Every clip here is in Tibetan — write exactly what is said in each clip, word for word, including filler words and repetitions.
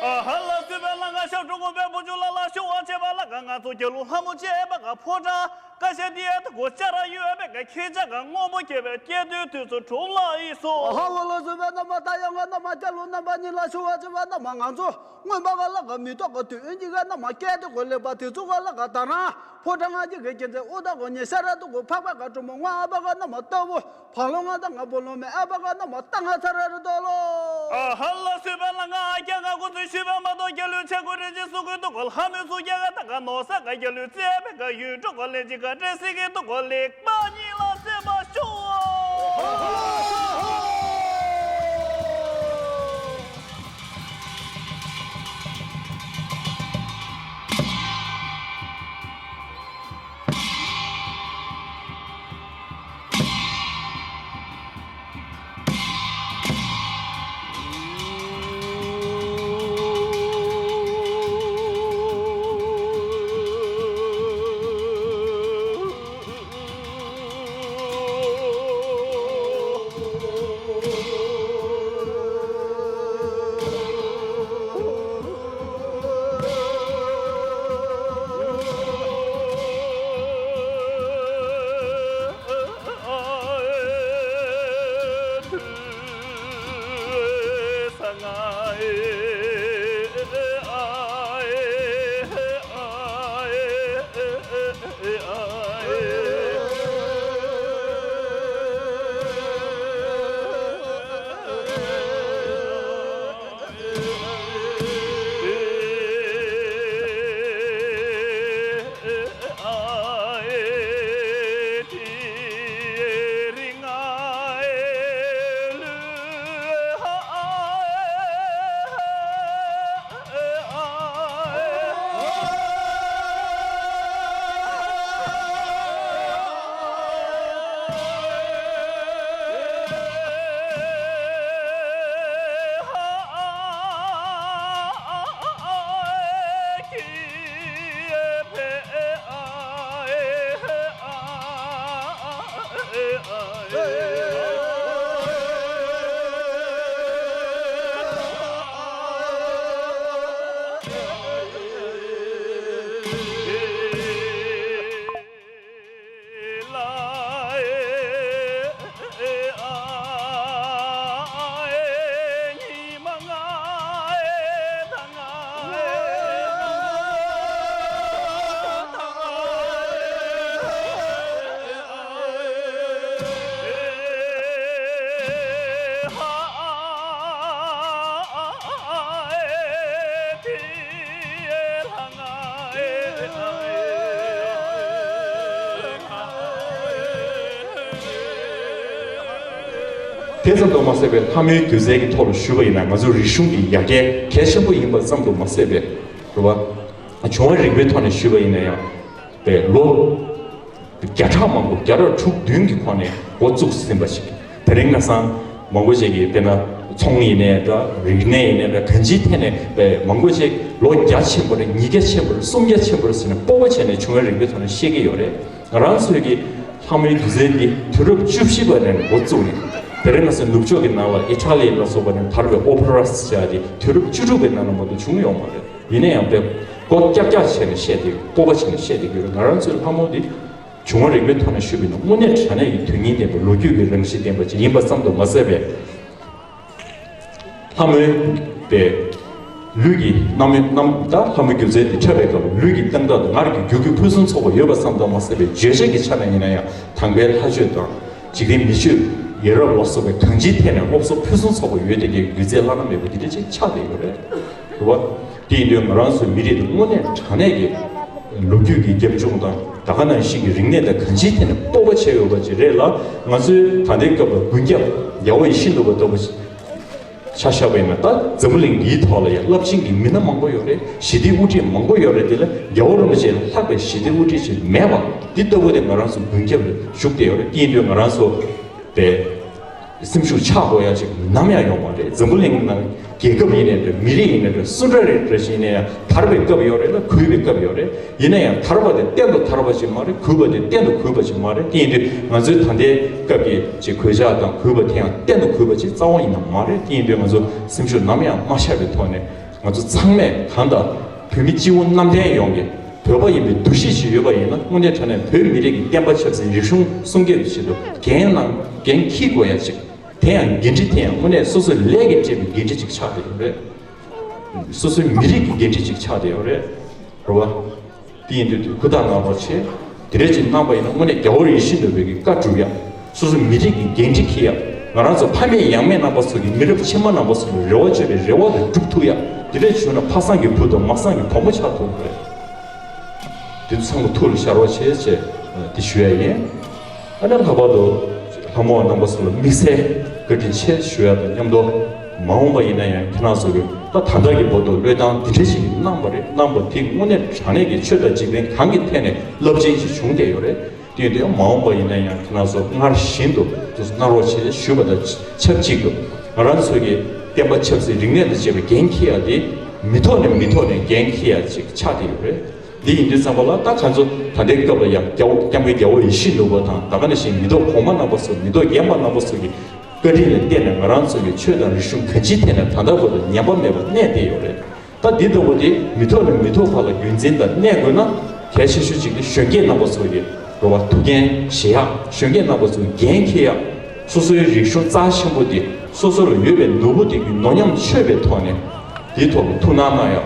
ཨ་ཧ་ལ་སུ་བས་ལ་ང་ཞབས་དྲུང་དགོན་པའི་བུ་ཆུང་ལ་ལ་ཞུ་བ་བྱེད་པ་ལ་ང་ང་ཚོ་རྒྱལ་གླུ་ལྷ་མོ་བཅས་པ་ག་ཕོ་བྲང་ཀ་ཤ་དེ་ཡ་ད་གོ་ཤ་ར་ཡོད་པའི་ག་ཁྱེད་ཅག་ག་སྔོན་པོ་སྐྱེ་བའི་སྐྱེ་དུས་དུས་སུ་གྲོང་ལ་ཡིས་སོ། ཨ་ཧ་ལ་ལ་སུ་བས་རྣམ་པ་ད་ཡང་ང་རྣམ་པ་རྒྱལ་གླུ་རྣམ་པ་གཉིས་ལ་ཞུ་བ་བྱེད་པ་རྣམ་པ་ང་ཚོ། སྔོན་པ་ག་ལ་ག་མི་ཐོག་ག་དུས་ཨིན་ཇི་ག་ན་མ་སྐད་དུ་གོ་ལེགས་པ་དེ་ཚོ་ག་ལ་ག་ད་རང་ཕོ་བྲང་ང་ཅི་ག་ཁྱེད་ཚེ་ཨུ་ད་གོ་ཉེ་ཤ་ར་དུ་གོ་འཕགས་པ་ག་གྲོ་མོ་ང་ཨ་པ་ག་ན་མ་ལྟ་བུ་བ་ལོ་ང་ད་ང་བུ་ལོ་མེ་ཨ་པ་ག་ན་མ་ལྟ་ང་ཚ་ར་རི་དོ་ལོ། ཨ་ཧ་ལ་སུས་པ་ལ་ང་ཨ་ཀྱ་ང་གོ་ཚུལ་ཤུས་པ་མ་གཏོགས་རྒྱལ་གླུ་ཆེ་གོ་རི་ཅི་སུ་གུ་དུ་གོ་ལྷ་མི་སུ་ཀྱ་ག་ད་ག་ནོ་ས་ག་རྒྱལ་གླུ་རྩེ་པེ་ག་ཡུལ་གྲོ་གོ་ལེ་ཅི་ག་ཏྲེ་སི་གི་དུ་གོ་ལེགས་པ་ཉིད་ལ་རྩེ་པ་ཤོ། དེ་ཙམ་དུ་མ་ཟད་པའི་ལྷ་མོའི་སྒྱུ་རྩལ་གྱི་ཐོག་ལ་ཞུས་པ་ཡིན་ན་ང་ཚོ་རིག་གཞུང་གི་ཡ་གྱལ་གལ་ཆེན་པོ་ཡིན་པ་ཙམ་དུ་མ་ཟད་པའི་རེད་བ། བྱུང་བ་རིག་པའི་ཐོག་ནས་ཞུས་པ་ཡིན་ན་ཡང་པའི་ལོ་བརྒྱ་ཕྲག་མང་པོ་བརྒྱ་ཕྲག་དྲུག་བདུན་གྱི་གོང་ནས་འགོ་བཙུགས་ཟིན་པ་ཞིག་དེ་རིང་ཁ་སང་མང་པོ་ཞིག་གིས་དཔེར་ན་ཚོང་ཡིན་ནའི་འདྲ་རིག་གནས་ཡིན་ནའི་འདྲ་གང་ཅིའི་ཐད་ནས་པའི་མང་པོ་ཞིག་ལོ་བརྒྱ་ཆེན་པོ་རེད་ཉིས་བརྒྱ་ཆེན་པོ་རེད་སུམ་བརྒྱ་ཆེན་པོ་རེད་ཟེར་ནས་སྤོབས་པ་བྱས་ནས་བྱུང་བའི་རིག་པའི་ཐོག་ནས་བཤད་ཀྱི་ཡོད་རེད། ང་རང་ཚོའི་གི་ལྷ་མོའི་སྒྱུ་རྩལ་འདི་དུས་རབས་བཅུ་བཞི་པ་ནས་འགོ་བཙུགས་ནས་དེ་རིང་ང་ཚོ་ནུབ་ཕྱོགས་ཀྱི་ནང་ལ་ཨི་ཊ་ལི་ལ་སོགས་པ་ནས་དར་བའི་ཨོ་པེ་ར་ཟེར་ཡ་དེ་དུས་རབས་བཅུ་དྲུག་པའི་ནང་ལ་མ་གཏོགས་བྱུང་ཡོད་མ་རེད། ཡིན་ན་ཡང་དཔེ་སྒོ་ཀྱག་ཀྱག་བྱས་ནས་བཤད་དེ་སྤོབས་པ་བྱས་ནས་བཤད་དེ་ཡོད་རེད། ང་རང་ཚོའི་ལྷ་མོ་འདི་བྱུང་བ་རིག་པའི་ཐོག་ནས་ཞུས་པ་ཡིན་ན་དངོས་གནས་དྲང་གནས་ཀྱི་དོན་སྙིང་ལྡན་པ་ལོ་རྒྱུས་ཀྱི་རང་བཞིན་ལྡན་པ་ཅིག་ཡིན་པ་ཙམ་དུ་མ་ཟད་པའི། ལྷ་མོའི་པའི་ལུས་ཀྱི་རྣམ་སྨིན་རྣམ་ད་ལྷ་མོ་སྒྱུ་རྩལ་དེ་འཁྲབ་པའི་སྐབས་ལུས་ཀྱི་སྟངས་སྟབས་དང་ངར་གྱི་རྒྱུད་ཀྱི་ཕུན་སུམ་ཚོགས་པ་ཡོད་པ་ཙམ་དུ་མ་ཟད་པའི་བརྗོད་བྱ་གི་ཆ་ནས་ཡིན་ན་ཡང་དང་པའི་ལྷ་ཆོས་དང་འཇིག་རྟེན་མི་ཆོས་ཡ་རབས་ལ་སོགས་པའི་གང་ཅིའི་ཐད་ནས་སློབ་གསོ་ཕུན་སུམ་ཚོགས་པ་ཡོད་དེ་གའི་སྒྱུ་རྩལ་བླ་ན་མེད་པ་འདི་འདྲ་ཅིག་ཆགས་བསྡད་ཡོད་རེད། རེད་བ། དེ་ཡིན་དུས་ང་རང་ཚོའི་མི་རིགས་དེ་དངོས་གནས་དྲང་གནས་ཀྱི་ལོ་རྒྱུས་ཀྱི་རྒྱབ་ལྗོངས་དང་ད་ག་ནང་བཞིན་གྱི་རིག་གནས་དང་གང་ཅིའི་ཐད་ནས་སྤོབས་པ་བྱས་ཡོད་པ་ཅིག་རེད་ལ། ང་ཚོའི་ད་ལྟའི་སྐབས་ལ་མགོན་སྐྱབས་རྒྱལ་བ་ཡིད་བཞིན་ནོར་བུ་ལྟ་བུ་ཆ་བཞག་པ་ཡིན་ན་ད་འཛམ་བུ་གླིང་འདིའི་ཐོག་ལ་ཡང་རླབས་ཆེན་གྱི་མི་སྣ་མང་པོ་ཡོད་རེད། ཞི་བདེའི་དབུ་ཁྲིད་མང་པོ་ཡོད་རེད། དེ་ལ་རྒྱལ་བ་རིན་པོ་ཆེ་ལས་ལྷག་པའི་ཞི་བདེའི་དབུ་ཁྲིད་ཅིག་མེད་པ་འདི་ལྟ་བུ་དེ་ང་རང་ཚོ་མགོན་སྐྱབས་ལ་བཞུགས་བསྡད་ཡོད་རེད། དེ་ཡིན་དུས་ང་རང་ཚོ་དེ། སེམས་ཤུགས་ཆག་དགོས་ཡ་ཅིག་ནམ་ཡང་ཡོང་མ་རེད། འཛམ་བུ་གླིང་ནང་རྒྱལ་ཁབ་ཡིན་ནའི་འདྲ། མི་རིགས་ཡིན་ནའི་འདྲ། སུ་འདྲ་རེད་འདྲ་ཞིག་ཡིན་ན་ཡང་དར་བའི་སྐབས་ཡོད་རེད་ལ། གུད་པའི་སྐབས་ཡོད་རེད། ཡིན་ན་ཡང་དར་བ་དེ་གཏན་དུ་དར་བ་ཞིག་མ་རེད། གུད་པ་དེ་གཏན་དུ་གུད་པ་ཞིག་མ་རེད། དེ་ཡིན་དུས་ང་ཚོའི་ད་ལྟའི་སྐབས་ཀྱི་ཅིག་གོད་ཆག་དང་གུད་པ་དེ་ཡང་གཏན་དུ་གུད་པ་ཅིག་རྩ་བ་ཡིན་ན་མ་རེད། དེ་ཡིན་དུས་ང་ཚོ་སེམས་ཤུགས་ནམ་ཡང་མ་ཆག་པའི་ཐོག་ནས་ང་ཚོ་ཚང་མས་གང་ལྟར་བོད་མི་སྤྱི་བོ་གནམ་བསྟན་ཡོངས་ཀྱི་བོད་པ་ཡིན་པའི་འདུ་ཤེས་ཤིག་ཡོད་པ་ཡིན་ན། དངོས་གནས་དྲང་གནས་བོད་མི་རིགས་ཀྱི་བསྟན་པ་ཆབ་སྲིད་རིག་གཞུང་སྲུང་སྐྱོབ་ཀྱི་ཆེད་དུ་འགན་གནང་། འགན་འཁྱེར་དགོས་ཡ་ཅིག་དེ་ཡང་འགན་འཁྲི་དེ་ཡང་དངོས་གནས་སོ་སོའི་ལས་ཀྱིས་སྤྲད་པའི་འགན་འཁྲི་ཅིག་ཆགས་བསྡད་ཡོད་རེད། སོ་སོའི་མི་རིགས་ཀྱི་འགན་འཁྲི་ཅིག་ཆགས་བསྡད་ཡོད་རེད། རེད་བ། དེ་ཡིན་དུས་ཧུར་ཐག་གནང་རོགས་བྱེད། དེ་འདྲ་ཅིག་གནང་པ་ཡིན་ན་དངོས་གནས་རྒྱལ་བ་ཡིད་བཞིན་ནོར་བུའི་བཀའ་སྒྲུབ་ཡ། སོ་སོའི་མི་རིགས་ཀྱི་འགན་འཁྲི་འཁྱེར་ཡ། ང་རང་ཚོ་ཕ་མེས་ཡང་མེས་རྣམ་པ་ཚོ་གི་མི་རབས་ཕྱི་མ་རྣམ་པ་ཚོ་ལ་རེ་བ་བཅོལ་བའི་རེ་བ་དེ་སྒྲུབ་ཐུབ་ཡ། དེ་འདྲ་བྱུང་ན་ཕ་བཟང་གི་བུ་དང་མ་བཟང་གི་བུ་མོ་ཆགས་ཐུབ་ཀྱི་རེད། དེ་ཚོ་ཚང་མ་ཐུགས་ལ་ཤར་བ་བྱེད་ཅེས་དེ་ཞུ་ཡ་ཡིན། ཨ་ནི་ལྷག་པར་དུ་ལྷ་མོ་བ་རྣམ་པ་ཚོ་ལ་དམིགས་བསལ་བཀའ་དྲིན་ཆེ་ཞུ་ཡ་དང་མཉམ་དུ། མ་འོངས་པ་ཡིན་ན་ཡང་ཁྱེད་རང་ཚོ་གི་ད་ད་ལྟ་གི་བར་དུ་བློས་བཏང་འདི་འདྲ་ཞིག་གནང་བ་རེད། གནང་བ་དེ་དངོས་གནས་དྲང་གནས་ཀྱི་ཆོས་དང་འཇིག་རྟེན་གང་གི་ཐད་ནས་རླབས་ཆེན་ཞིག་བྱུང་བསྡད་ཡོད་རེད། དེ་ཡིན་དུས་མ་འོངས་པ་ཡིན་ན་ཡང་ཁྱེད་རང་ཚོ་སྔར་བཞིན་དུ་དུ་གནང་རོགས་བྱེད་ཞུས་པ་དང་ཆབས་ཅིག་ཏུ། ང་རང་ཚོ་གི་བསྟན་པ་ཆབ་སྲིད་རིག་གནས་དང་བཅས་པའི་འགན་འཁྱེར་ཡ་དེ་མི་ཐོག་ནས་མི་ཐོག་ནས་འགན་འཁྱེར་ཡ་ཅིག་ཆགས་བསྡད་ཡོད་རེད། འདི་ཡིན་དུས་ཙམ་པ་ལ་ད་ང་ཚོ་ད་ལྟའི་སྐབས་ལ་ཡང་རྒྱལ་བ་སྐྱབས་མགོན་རྒྱལ་བ་ཡིད་བཞིན་ནོར་བུ་དང་། ད་ག་ནང་བཞིན་མི་ཐོག་གོང་མ་རྣམ་པ་ཚོ། མི་ཐོག་རྒན་པ་རྣམ་པ་ཚོ་གི་བཀའ་དྲིན་ལ་བརྟེན་ནས་ང་རང་ཚོ་གི་ཆོས་དང་རིག་གཞུང་གང་ཅིའི་ཐད་ནས་ད་ལྟ་བར་དུ་ཉམས་པ་མེད་པར་གནས་བསྡད་ཡོད་རེད། ད་འདི་ལྟ་བུ་དེ་མི་ཐོག་ནས་མི་ཐོག་བར་ལ་རྒྱུན་འཛིན་དང་གནས་དགོས་ན། གལ་ཆེ་ཤོས་གཅིག་དེ་གཞོན་སྐྱེས་རྣམ་པ་ཚོ་གི་རེ་བ་ཐུགས་འགན་བཞེས་ཡག་གཞོན་སྐྱེས་རྣམ་པ་ཚོ་འགན་འཁྱེར་ཡག་སོ་སོའི་རིག་གཞུང་རྩ་ཆེན་པོ་དེ། སོ་སོ་ལ་ཡོད་པའི་ནོར་བུ་དེ་གི་ནོར་ཉམས་ཆོད་པའི་ཐོག་ནས་དེའི་ཐོག་ལ་ཐུགས་སྣང་གནང་ཡག་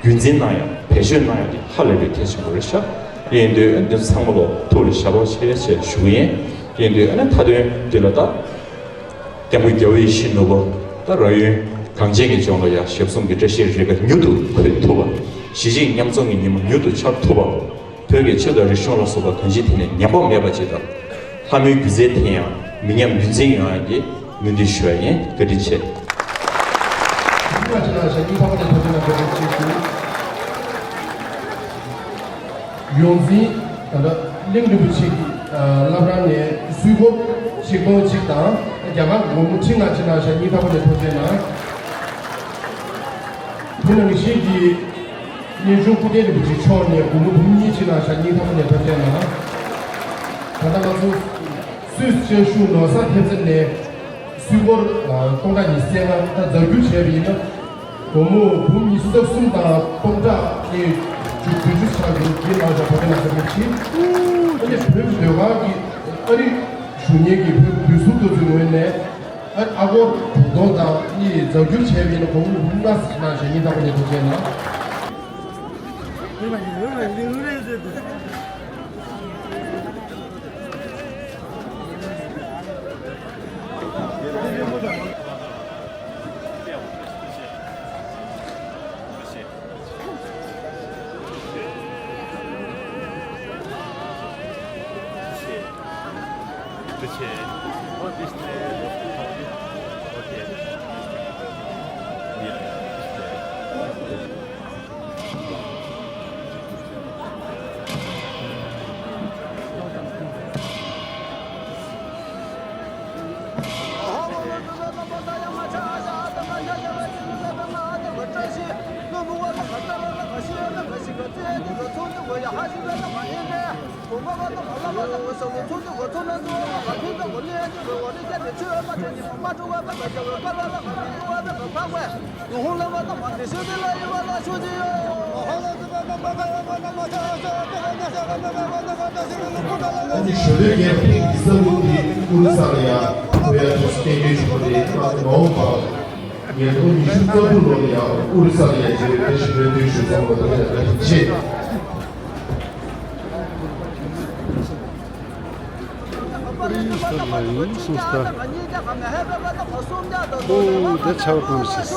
རྒྱུན་འཛིན་གནང་ཡག་བེད་སྤྱོད་གནང་ཡག་དེ་ཧ་ལས་པའི་གལ་ཆེན་པོ་རེད་ཤག་དེ་ཡིན་དུས་འདི་ཚང་མ་ལོ་ཐུགས་ལ་བཞག་རོགས་བྱེད་ཅེས་ཞུ་གི་ཡིན། དེ་ཡིན་དུས་ཨ་ནི་མཐའ་དོན་འདི་ལ་ད་སྐྱབས་མགོན་རྒྱལ་བ་ཡིད་བཞིན་ནོར་བུ་ད་རང་ཡུལ་གངས་ཅན་གྱི་ལྗོངས་ལ་ཡང་ཞབས་ཟུང་གི་བཀྲ་ཤིས་རེ་འགའ་མྱུར་དུ་འཁོད་ཐུབ་པ། གཞིས་བྱེས་མཉམ་འཛོམས་ཀྱི་ཉིན་མོ་མྱུར་དུ་འཆར་ཐུབ་པ། བོད་ཀྱི་ཆོས་དང་རིག་གཞུང་ལ་སོགས་པ་གང་ཅིའི་ཐད་ནས་ཉམས་པ་མེད་པ་ཅིག་དང་། ལྷ་མོའི་སྒྱུ་རྩལ་དེ་ཡང་མི་ཉམས་རྒྱུན་འཛིན་ཡོང་ཡག་གི་སྨོན་འདུན་ཞུ་བ་ཡིན། བཀའ་དྲིན་ཆེ། ཡོངས་འཛིན་ད་ལྟ་གླིང་རིན་པོ་ཆེ་གི་བླ་བྲང་ནས་གསོལ་འཁོར་ཆིག་སྟོང་གཅིག་དང་། རྒྱ་གར་སྒོར་མོ་ཁྲི་ལྔ་ཅིག་གནང་ཤག་སྙིང་ཐག་པ་ནས་ཐུགས་རྗེ་གནང་། དེ་ནང་བཞིན་གྱི་གནས་ཆུང་སྐུ་རྟེན་རིན་པོ་ཆེ་མཆོག་ནས་སྒོར་མོ་འབུམ་གཉིས་ཅིག་གནང་ཤག་སྙིང་ཐག་པ་ནས་ཐུགས་རྗེ་གནང་། ད་ལྟ་ང་ཚོ་སུད་སི་བཅའ་བཞུགས་ནོར་བཟང་ཐེབས་རྩ་ནས་གསོལ་འཁོར་སྟོང་ཕྲག་ཉི་ཤུ་རྩ་ལྔ་ད་རྫ་འགྱུར་བྱས་པ་ཡིན་ན། སྒོར་མོ་འབུམ་ཉི་ཤུ་རྩ་གསུམ་དང་སྟོང་ཕྲག་ནས་བཅུ་བཅུ་ཆགས་ཀྱི་རྒྱུ་ནང་བཞག་བོད་པའི་ནང་བཞག་པའི་ཕྱིར། ཨ་ནི་བོད་ཟློས་གར་གྱི་ཨ་རི་བཞུགས་མཁན་གྱི་བོད་ཀྱི་བསྡུས་གསུམ་དེ་ཚོའི་ངོས་ནས་ཨ་ཨ་སྒོར་དྲུག་སྟོང་དང་ཨ་ནི་རྫ་འགྱུར་བྱས་པ་ཡིན་ན་སྒོར་མོ་འབུམ་ལྔ་ཙམ་གནང་བྱས་སྙིང་ཐག་པ་ནས་ཐུགས་རྗེ་གནང་། ཨ་ནི་ཞོལ་ལས་རྒྱལ་ཁབ་ཀྱི་ས་ལུགས་དེ་ཨོ་རི་ས་ལ་ཡང་ཐོན་ཡ་ཐུགས་སུ་བསྟན་རྒྱུ་བྱུང་བ་རེད། ང་ཚོ་མ་འོངས་པར་ཉིས་སྟོང་ཉི་ཤུ་རྩ་དྲུག་ལོ་ལ་ཡང་ཨོ་རི་ས་ལ་ཡང་མཇལ་བའི་བཀྲ་ཤིས་སྨོན་འདུན་ཞུ་ཚང་མ་ལ་ཡང་བཀའ་དྲིན་ཆེ། ཨོ་རི་ས་ལ་ཡིན་སོང་ས། ཨོ་ད་ཆར་པ་གང་ཞིག